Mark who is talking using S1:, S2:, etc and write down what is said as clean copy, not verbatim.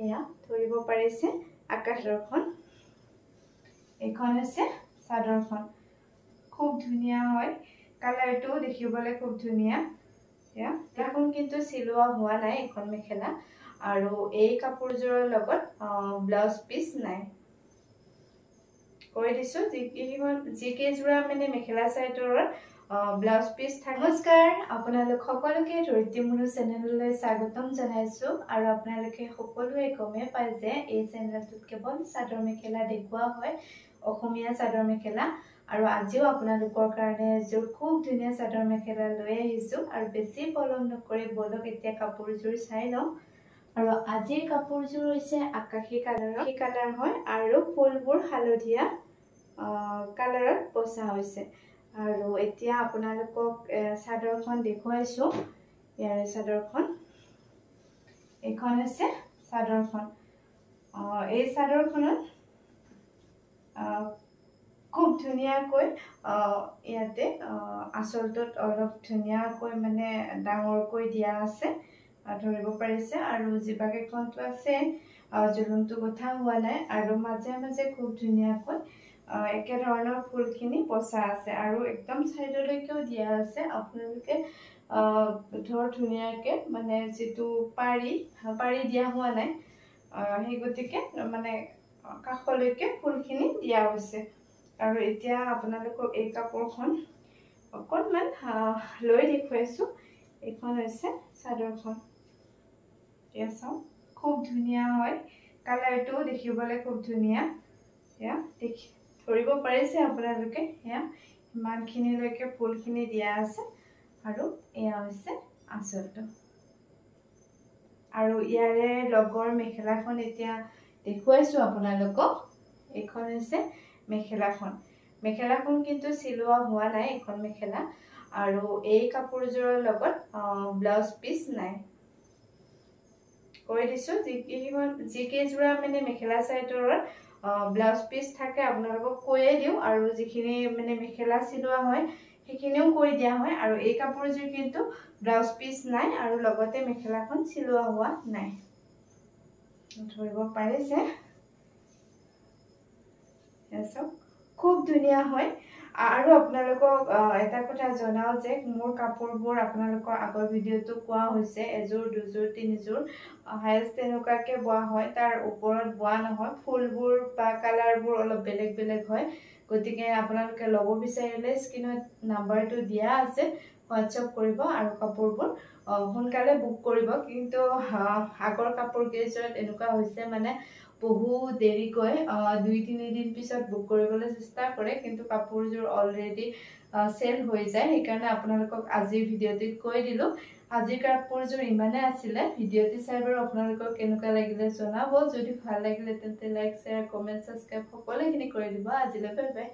S1: এয়া ধৰিব পাৰিছে আকাশ দৰ্শন। এইখন হৈছে চাদৰখন, খুব ধুনীয়া হয়, কালাৰটো দেখিবলৈ খুব ধুনীয়া। এয়া এখন কিন্তু চিলোৱা হোৱা নাই এইখন মেখেলা। আৰু এই কাপোৰযোৰৰ লগত ব্লাউজ পিচ নাই। কৈ দিছোঁ, যিকেইযোৰা মানে মেখেলা চাদৰৰ ব্লাউজ পিচ থাকে। নমস্কাৰ, আপোনালোক সকলোকে ধৰিত্ৰী মুনু চেনেললৈ স্বাগতম জনাইছোঁ। আৰু আপোনালোকে সকলোৱে গমেই পায় যে এই চেনেলটোত কেৱল চাদৰ মেখেলা দেখুওৱা হয়, অসমীয়া চাদৰ মেখেলা। আৰু আজিও আপোনালোকৰ কাৰণে এযোৰ খুব ধুনীয়া চাদৰ মেখেলা লৈ আহিছোঁ। আৰু বেছি পলম নকৰি ব'লক এতিয়া কাপোৰযোৰ চাই লওঁ। আৰু আজিৰ কাপোৰযোৰ হৈছে আকাশী কালাৰৰ কালাৰ হয় আৰু ফুলবোৰ হালধীয়া কালাৰত বচা হৈছে। আৰু এতিয়া আপোনালোকক চাদৰখন দেখুৱাইছোঁ। ইয়াৰে চাদৰখন, এইখন হৈছে চাদৰখন। এই চাদৰখনত খুব ধুনীয়াকৈ ইয়াতে আঁচলটোত অলপ ধুনীয়াকৈ মানে ডাঙৰকৈ দিয়া আছে, ধৰিব পাৰিছে। আৰু জিবাকেইখনটো আছে, জুলুমটো গঠা হোৱা নাই। আৰু মাজে মাজে খুব ধুনীয়াকৈ একেধৰণৰ ফুলখিনি বচা আছে আৰু একদম চাইডলৈকেও দিয়া আছে। আপোনালোকে ধৰ ধুনীয়াকৈ মানে যিটো পাৰি পাৰি দিয়া হোৱা নাই, সেই গতিকে মানে কাষলৈকে ফুলখিনি দিয়া হৈছে। আৰু এতিয়া আপোনালোকক এই কাপোৰখন অকণমান লৈ দেখুৱাইছোঁ। এইখন হৈছে চাদৰখন। এয়া চাওক, খুব ধুনীয়া হয়, কালাৰটো দেখিবলৈ খুব ধুনীয়া। এয়া দেখি ধৰিব পাৰিছে আপোনালোকে। এয়া ইমানখিনিলৈকে ফুলখিনি দিয়া আছে। আৰু এয়া হৈছে আঁচলটো। আৰু ইয়াৰে লগৰ মেখেলাখন এতিয়া দেখুৱাইছোঁ আপোনালোকক। এইখন হৈছে মেখেলাখন। মেখেলাখন কিন্তু চিলোৱা হোৱা নাই এইখন মেখেলা। আৰু এই কাপোৰযোৰৰ লগত ব্লাউজ পিচ নাই। কৈ দিছোঁ, যিকেইযোৰা মানে মেখেলা চাদৰৰ ব্লাউজ পিচ থাকে আপোনালোকক কৈয়ে দিওঁ। আৰু যিখিনি মানে মেখেলা চিলোৱা হয় সেইখিনিও কৈ দিয়া হয়। আৰু এই কাপোৰযোৰ কিন্তু ব্লাউজ পিচ নাই আৰু লগতে মেখেলাখন চিলোৱা হোৱা নাই, ধৰিব পাৰিছে। চাওক, খুব ধুনীয়া হয়। আৰু আপোনালোকক এটা কথা জনাওঁ যে মোৰ কাপোৰবোৰ আপোনালোকৰ আগৰ ভিডিঅ'টো কোৱা হৈছে, এযোৰ দুযোৰ তিনিযোৰ হায়েষ্ট তেনেকুৱাকৈ বোৱা হয়, তাৰ ওপৰত বোৱা নহয়। ফুলবোৰ বা কালাৰবোৰ অলপ বেলেগ বেলেগ হয়। গতিকে আপোনালোকে ল'ব বিচাৰিলে স্ক্ৰীণত নাম্বাৰটো দিয়া আছে, হোৱাটছএপ কৰিব আৰু কাপোৰবোৰ সোনকালে বুক কৰিব। কিন্তু আগৰ কাপোৰ কেইযোৰত এনেকুৱা হৈছে মানে বহু দেৰিকৈ 2-3 দিন পিছত বুক কৰিবলৈ চেষ্টা কৰে, কিন্তু কাপোৰযোৰ অলৰেডি চেল হৈ যায়। সেইকাৰণে আপোনালোকক আজিৰ ভিডিঅ'টিত কৈ দিলোঁ। আজিৰ কাপোৰযোৰ ইমানেই আছিলে। ভিডিঅ'টি চাই বাৰু আপোনালোকক কেনেকুৱা লাগিলে জনাব। যদি ভাল লাগিলে তেন্তে লাইক, শ্বেয়াৰ, কমেণ্ট, ছাবস্ক্ৰাইব সকলোখিনি কৰি দিব। আজিলৈ বাই বাই।